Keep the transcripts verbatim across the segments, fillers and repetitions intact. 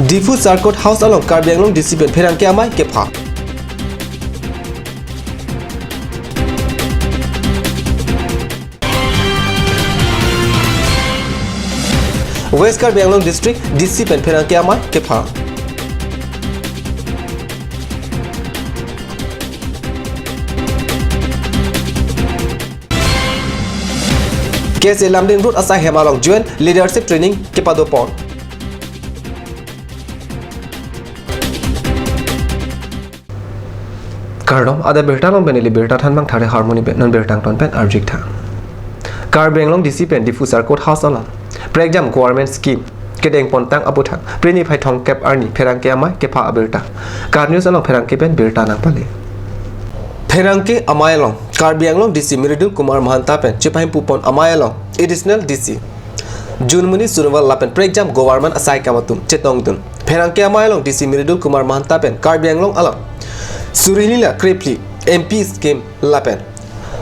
Diphu Circuit House along Karbi Anglong D C pen pherangke amei kepha. West Karbi Anglong District D C pen pherangke amei kepha. K S A Lumding Road asai hem along Joint Leadership Training kepadopon. Kardom, adap birta along pen ili birta thanbang thare Harmony pen non birta angton pen arju ik tha. Karbi Anglong D C pen Diphu Circuit House along prekjam government scheme kedeng pontang aputhak Phre niphai thomkep arni pherangke amei kepha abirta KAT News along pherangke pen birta nangpale. Pherangke amei along Karbi Anglong D C Mridul Kumar Mahanta pen chepahempupon amei along Additional D C Junmoni Sonowal lapen prekjam government asai kam atum chetongdun. Pherangke amei along D C Mridul Kumar Mahanta pen Karbi Anglong along suri hini ra krephli M P scheme lapen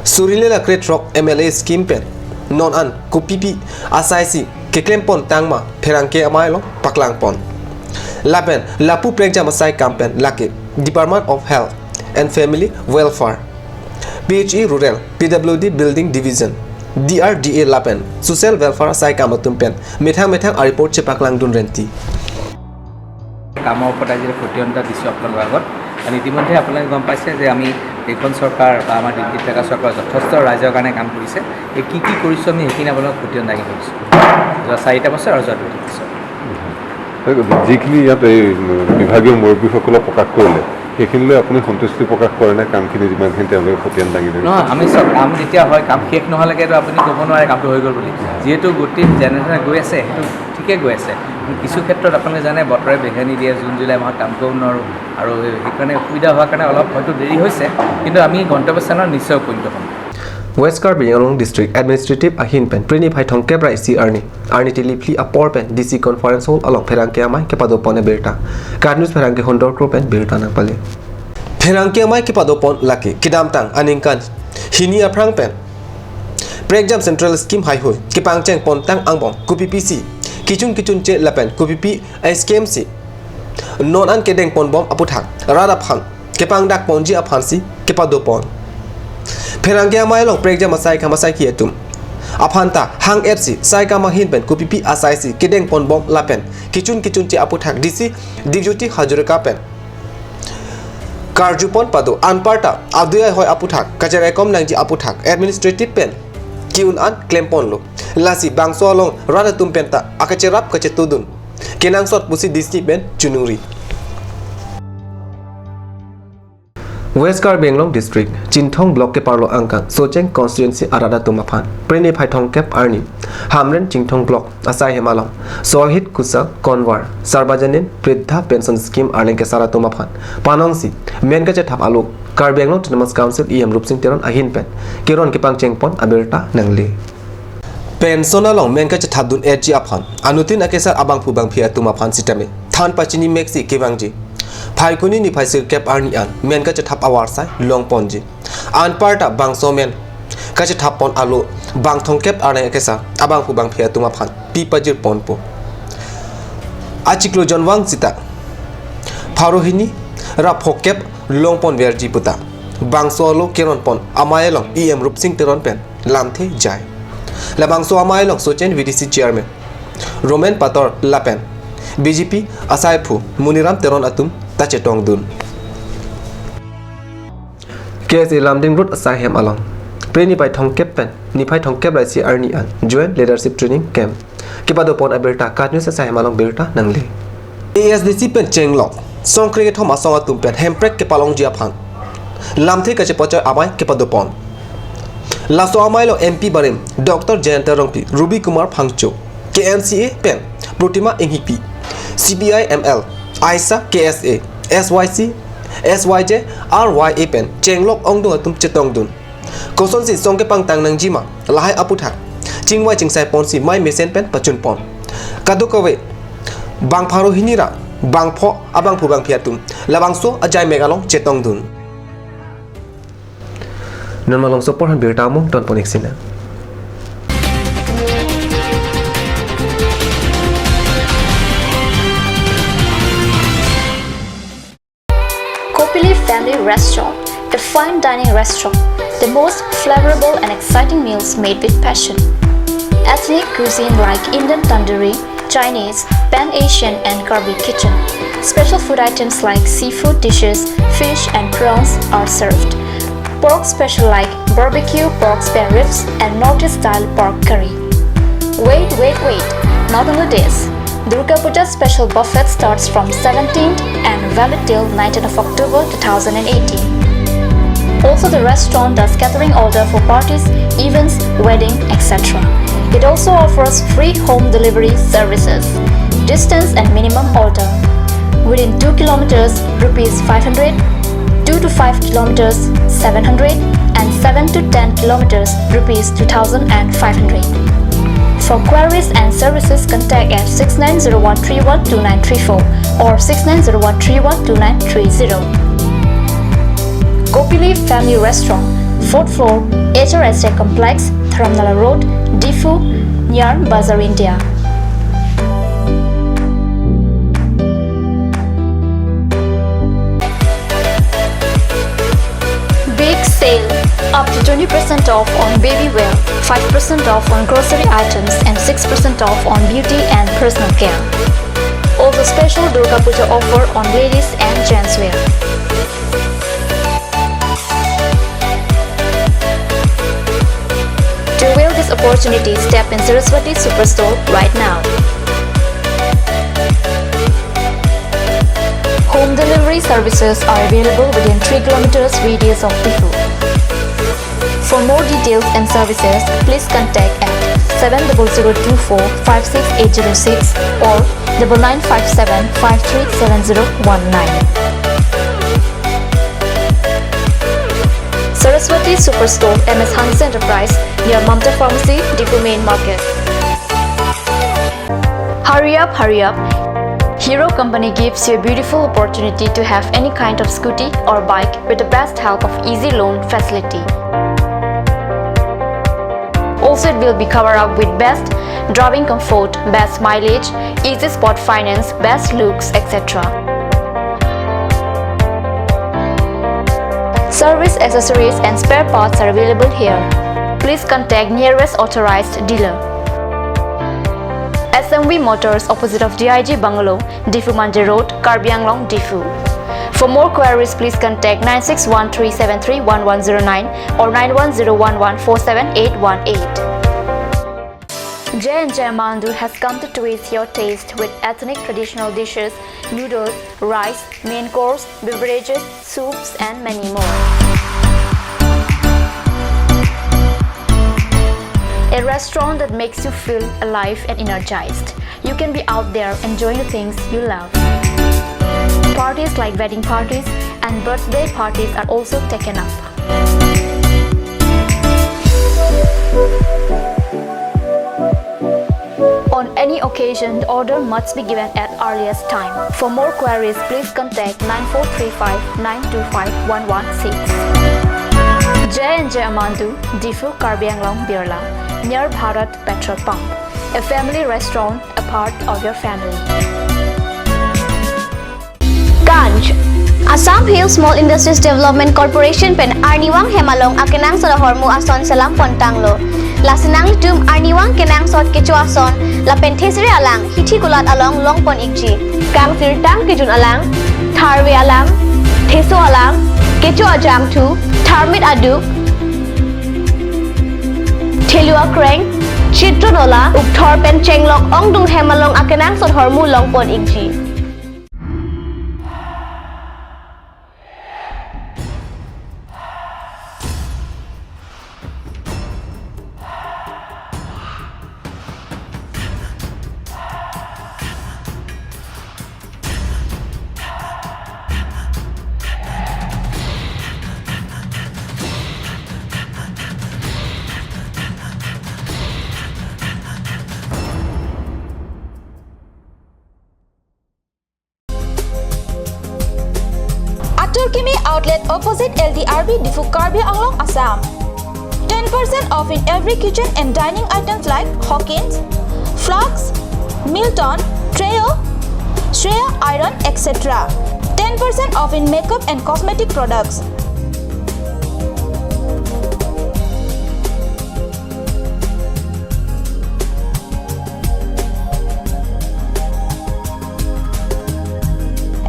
suri hini ra krethrok M L A scheme pen non an kopipi asaisi keklem pontang ma pherangke amei along paklangpon. Lapen lapu prekjam asai kam pen lake Department of Health and Family Welfare, P H E Rural, P W D Building Division, D R D A lapen Social Welfare asai kam atum pen methang methang areport chepaklangdun renti. কামৰ ওপৰত আজি ফটো এটা দিছোঁ আপোনালোকৰ আগত। আৰু ইতিমধ্যে আপোনালোকে গম পাইছে যে আমি এইখন চৰকাৰ বা আমাৰ দিল্লীত থকা চৰকাৰ যথেষ্ট ৰাইজৰ কাৰণে কাম কৰিছে। এই কি কি কৰিছোঁ আমি সেইখিনি আপোনালোকক ফটো দাঙি ধৰিছোঁ। যোৱা চাৰিটা বছৰ আৰু যোৱা দুটা বছৰ। যিখিনি ইয়াত এই বিভাগীয় মুৰব্বীসকলে প্ৰকাশ কৰিলে, সেইখিনিলৈ আপুনি সন্তুষ্টি প্ৰকাশ কৰে নে? কামখিনি যিমানখিনি তেওঁলোকে খতিয়ান দাঙি ধৰিছে? নহয়, আমি চাওক, কাম যেতিয়া হয়, কাম শেষ নোহোৱালৈকেতো আপুনি ক'ব নোৱাৰে কামটো হৈ গ'ল বুলি। যিহেতু গোটেই যেনে তেনে গৈ আছে, সেইটো ঠিকে গৈ আছে। কিন্তু কিছু ক্ষেত্ৰত আপোনালোকে জানে, বতৰে বেঙেনা দিয়ে, জুন জুলাই মাহত কাম কৰিব নোৱাৰোঁ আৰু সেইকাৰণে অসুবিধা হোৱাৰ কাৰণে অলপ হয়তো দেৰি হৈছে, কিন্তু আমি গন্তব্যস্থানত নিশ্চয় উপনীত হ'ম। West Karbi Anglong District Administrative ahin pen Phre niphai thomkep ra isi arni, arni tili phli apor pen D C Conference Hall along pherangke amei kepadopon abirta KAT News pherangke Hundor Kro pen birta nangpale. Pherangke amei kepadopon lake kedamtang aningkan hini aphrang pen prekjam central scheme haihui kepangcheng pontang angbong kopipisi kechun kechunche lapen kopipi scheme si non an kedeng ponbom aputhak rat aphan kepangdak ponji aphansi kepadopon. Pherangke amei along prekjam asai kam asaikhi atum aphan ta hang-etsi sai kam ahin pen kopipi asaisi kedeng ponbom lapen kechun kechunche aputhak D C Deepjyoti Hazarika pen karjupon pado, anparta adui ahoi aputhak kacherekom nangji aputhak administrative pen ke-un an klemponlo. Lasi bangso along rat atum pen ta akacherap kachetudun kenangsot pusi D C pen choningri. West Karbi Anglong District, Chinthong Block keparlo angkang Socheng Constituency arat atum aphan Phre niphai thomkep arni Hamren Chinthong Block asai hem along Sohit Kusal Konwar Sarvajanin Vriddha Pension Scheme arleng kesar atum aphan panongsi men kachethap alo Karbi Anglong Autonomous Council E M Rupsing Teron ahin pen keron kepangchengpon abirta nangle. Pension along men kachethapdun etji aphan anuttin akesar abangphu bangphi atum aphan sitame than pachini meksi kevangji Phaikuni niphai sirkep arni an men kachethap avarsai longponji. Anparta bangso men kachethappon alo bang thomkep arni akesar abangphu bangphi atum aphan pi pajirponpo. Achiklo jonvang sita pharo hini ra phokep longponverji puta bangso alo keronpon amei along E M Rupsing Teron pen lamthe jai. Labangso amei along Socheng V D C Chairman Roman Pator lapen B J P asaiphu Muniram Teron atum ta chetongdun. K S A Lumding Road asai hem along Phre niphai thomkep pen niphai thomkep ra isi arni an Joint Leadership Training Camp kepadopon abirta KAT News asai hem along birta nangle. A S D C pen chenglok songkre kethom asong atum pen hemprek kepalongji aphan lamthe kachepachoi amei kepadopon. Laso amei along M P barim Doctor Jayanta Rongpi, Ruby Kumar Phangcho, K M C A pen Protima Enghipi, C P I M L, Aisa, K S A, S Y C, S Y J, R Y A pen chenglok ongdung atum chetongdun. Kosonsi song kepangtang nangjima lahai aputhak chingvai chingsaiponsi mei mesen pen pachunpon. Kadokave bang pharo hini ra bang pho abangphu bangphi atum labangso ajaimek along chetongdun. Non malomso apor aphan birta amung tonpon ik sina. Philip Family Restaurant, a fine dining restaurant. The most flavorful and exciting meals made with passion. Ethnic cuisine like Indian tandoori, Chinese, Pan Asian, and Karbi kitchen. Special food items like seafood dishes, fish, and prawns are served. Pork special like barbecue pork spare ribs and Northeast style pork curry. Wait, wait, wait! Not only this, Durga Puja special buffet starts from seventeenth and valid till nineteenth of October two thousand eighteen. Also, the restaurant does catering order for parties, events, wedding, et cetera. It also offers free home delivery services. Distance and minimum order: within two kilometers, rupees five hundred, two to five kilometers, seven hundred, and seven to ten kilometers, rupees two thousand five hundred. For queries and services, contact at six nine zero one three one two nine three four or six nine zero one three one two nine three zero. Kopili Family Restaurant, fourth floor, H R S A Complex, Dharamnala Road, Diphu, near Bazar India. Big sale! Up to twenty percent off on baby wear, five percent off on grocery items, and six percent off on beauty and personal care. Also, special Durga Puja offer on ladies and gents wear. To avail this opportunity, step in Saraswati Superstore right now. Home delivery services are available within three kilometers radius of Diphu. For more details and services, please contact at seven double zero two four five six eight zero six or double nine five seven five three seven zero one nine. Saraswati Superstore, M S Hanse Enterprise, near Mamta Pharmacy, Diphu Main Market. Hurry up, hurry up! Hero Company gives you a beautiful opportunity to have any kind of scooty or bike with the best help of easy loan facility. Also, it will be covered up with best driving comfort, best mileage, easy spot finance, best looks, et cetera. Service accessories and spare parts are available here. Please contact nearest authorized dealer. S M V Motors, opposite of D I G Bungalow, Diphu Manja Road, Karbi Anglong, Diphu. For more queries, please contact nine six one three seven three one one zero nine or nine one zero one one four seven eight one eight. J and J Mandu has come to twist your taste with ethnic traditional dishes, noodles, rice, main course, beverages, soups, and many more. A restaurant that makes you feel alive and energized. You can be out there enjoying the things you love. Parties like wedding parties and birthday parties are also taken up. On any occasion, the order must be given at earliest time. For more queries, please contact nine four three five nine two five one one six. J and J Amandu, Diphu, Karbi Anglong, Birla, near Bharat Petrol Pump. A family restaurant, a part of your family. Ganj. Assam Hill Small Industries Development Corporation pen arnivang hem along akenangsot ahormu ason selam pon tanglo. Lasi nanglitum arnivang kenangsot kecho ason lapen thesere alang hithi kulat along longpon ikji. Kangsirtang kejun alang, tharve alang, theso alang, kecho ajangthu, tharmit aduk, thelu akreng, chitron ola, ukthor pen chenglok ongdung hem along akenangsot ahormu longpon ikji. Atur Kimi Outlet, opposite L D R B, Diphu, Karbi Anglong, Assam. Ten percent off in every kitchen and dining items like Hawkins, flasks, Milton, Trio, Shreya iron, et cetera. Ten percent off in makeup and cosmetic products.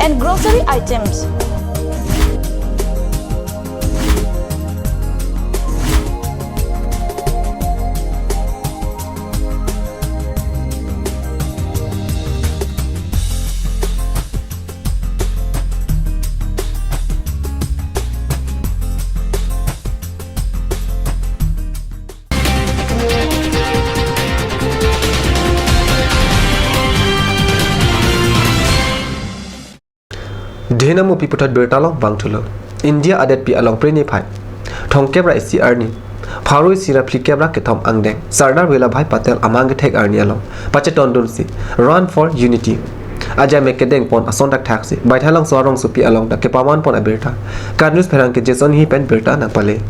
And grocery items. Dhenam upi puthot birta along vangthulo. India adetpi along Preniphai thomkep ra isi arni, pharo isi ra phlikep ra kethom angdeng Sardar Vallabhbhai Patel amahang kethek arni along pachetondunsi Run for Unity ajai mek kedengpon ason thakthaksi Baithalangso arongsopi along ta kepamanpon abirta KAT News pherangke Jason Enghi pen birta nangpale.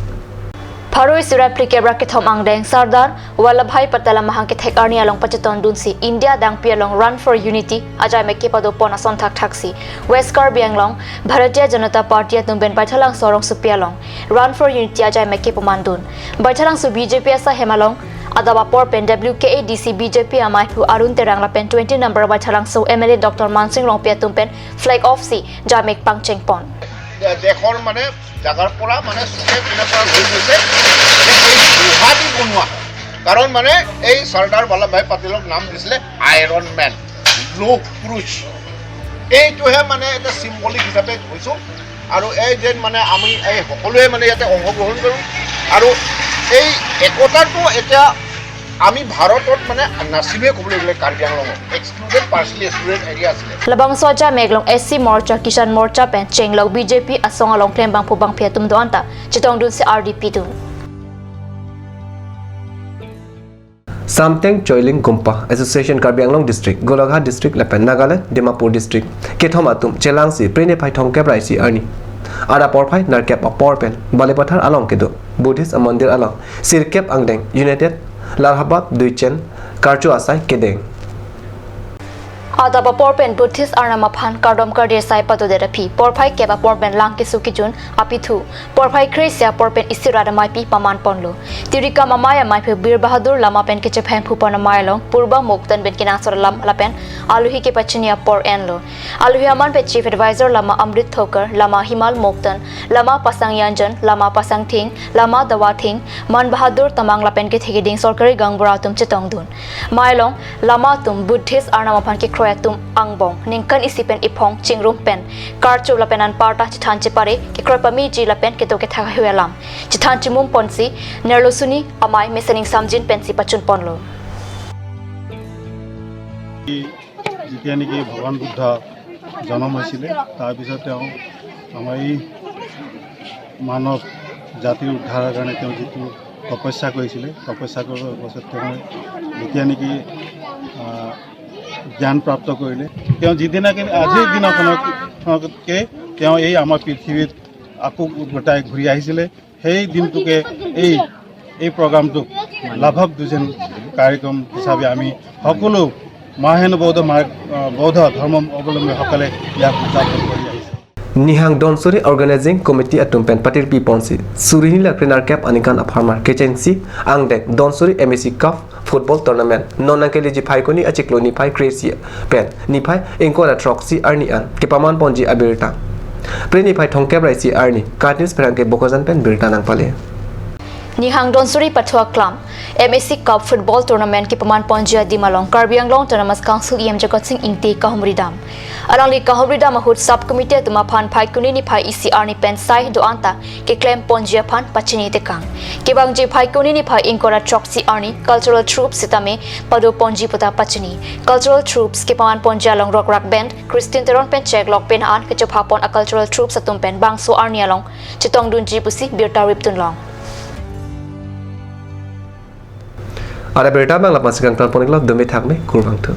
Pharo isi ra phlikep ra kethom angdeng Sardar Vallabhbhai Patel amahang kethek arni along pachetondunsi India adangpi along Run for Unity ajai mek kepadopon ason thakthaksi West Karbi Anglong Bharatiya Janata Party atum pen Baithalangso arongsopi along Run for Unity ajai mek kepamandun. Baithalangso B J P asai hem along adap apor pen W K A D C B J P amaiphu Arun Terang lapen twenty number Baithalangso M L A Doctor Mansing Rongpi atum pen flag off si jai mek pangchengpon. দে- দেশৰ মানে জাগাৰ পৰা মানে চুকে কোণে পৰা লৈ গৈছে যে এই গুৱাহাটী বনোৱা। কাৰণ মানে এই চৰ্দাৰ বল্লভভাই পেটেলক নাম দিছিলে আইৰণ মেন, লৌহ পুৰুষ। এইটোহে মানে এটা চিম্বলিক হিচাপে থৈছোঁ। আৰু এই যেন মানে আমি এই সকলোৱে মানে ইয়াতে অংশগ্ৰহণ কৰোঁ। আৰু এই একতাটো এতিয়া আমি ভাৰতত মানে নাছিলোৱে ক'বলৈ গ'লে কাৰ্বি আংলঙত। এক্সক্লুডেড, পাৰ্চেলি এক্সক্লুডেড এৰিয়া আছিলে। Labangso ajai mek along S C Morcha, Kisan Morcha pen chenglok B J P asong along klembangphu bangphi atum do-an ta chetongdunsi ardi pidun. Samteng Choiling Gumpa Association Karbi Anglong District, Golaghat District lapen Nagaland Dimapur District kethom atum chelangsi Preniphai thomkep ra isi arni adap porphai nerkep apor pen Balipathar along kedo Buddhist amondir along sirkep angdeng United Lalhabab Duichen karcho asai kedeng. Adap apor pen Buddhist Arnam aphan kardom kardi asai padodet aphi porphai kep apor pen lang keso kejun apithu porphai kre-isi apor pen isi rat ameipi pamanponlo. Tirikam amei amaiphu Bir Bahadur Lama pen kechephengphupon amei along Purba Moktan pen kenangsot alam lapen alohi kepachini apor enlo. Alohi aman pen Chief Advisor Lama Amrit Thokar, Lama Himal Moktan, Lama Pasang Yanjan, Lama Pasang Thing, Lama Dawa Thing, Man Bahadur Tamang lapen kethe keding sorkari gaonbura atum chetongdun. Mei along Lama atum Buddhist Arnam aphan kekroi atum angbong ningkan isi pen iphong chingrum pen karcho lapen anparta chethan chepare kekroi pameji lapen kedo kethak ahui alam chethan chimumponsi nerlo suni amei mesen ingsamjin pensi pachunponlo. যেতিয়া নেকি ভগৱান বুদ্ধ জন্ম হৈছিলে, তাৰপিছত তেওঁ আমাৰ এই মানৱ জাতিৰ উদ্ধাৰৰ কাৰণে তেওঁ যিটো তপস্যা কৰিছিলে, তপস্যা কৰাৰ পাছত তেওঁ যেতিয়া নেকি, আহ, জ্ঞান প্ৰাপ্ত কৰিলে, তেওঁ যিদিনাকে আজিৰ দিনাখনতকে তেওঁ এই আমাৰ পৃথিৱীত আকৌ উভতাই ঘূৰি আহিছিলে। সেই দিনটোকে এই, এই প্ৰগ্ৰামটোক লাভৱ দুজন কাৰ্যক্ৰম হিচাপে আমি সকলো মহান বৌদ্ধ মাৰ্গ, আহ, বৌদ্ধ ধৰ্ম অৱলম্বীসকলে ইয়াক উদযাপন কৰি আহিছে। Nihang Donsuri Organizing Committee atum pen patirpiponsi suri hini ra krenerkep aningkan apharman kechengsi angdeng Donsuri M A C Cup Football Tournament non nangkeleji Phaikuni achiklo niphai kre-isi pen niphai ingkoi ra throksi arni an kepamanponji abirta. Preniphai thomkep ra isi arni KAT News pherangke Bokajan pen birta nangpale. Nihang Donsuri Pathuaklam M A C Cup Football Tournament kepamanponji adim along Karbi Anglong Autonomous Council E M Jagat Sing Ingti kahumridam. Alangli kahumridam ahut Sub Committee atum aphan Phaikuni niphai isi arni pen sai do-an ta keklemponji aphan pachini tekang. Kevangji Phaikuni niphai ingkoi ra throksi arni Cultural Troupes sitame padoponji puta pachini. Cultural Troupes kepamanponji along Rokrak Band, Christine Teron pen Cheklok pen an kechophapon a-Cultural Troupes atum pen bangso arni along chetongdunji pusi birta ripdunlong. Ada birta abang lapuson si kangtonpon-iklo, dome thakme, kurvangthu.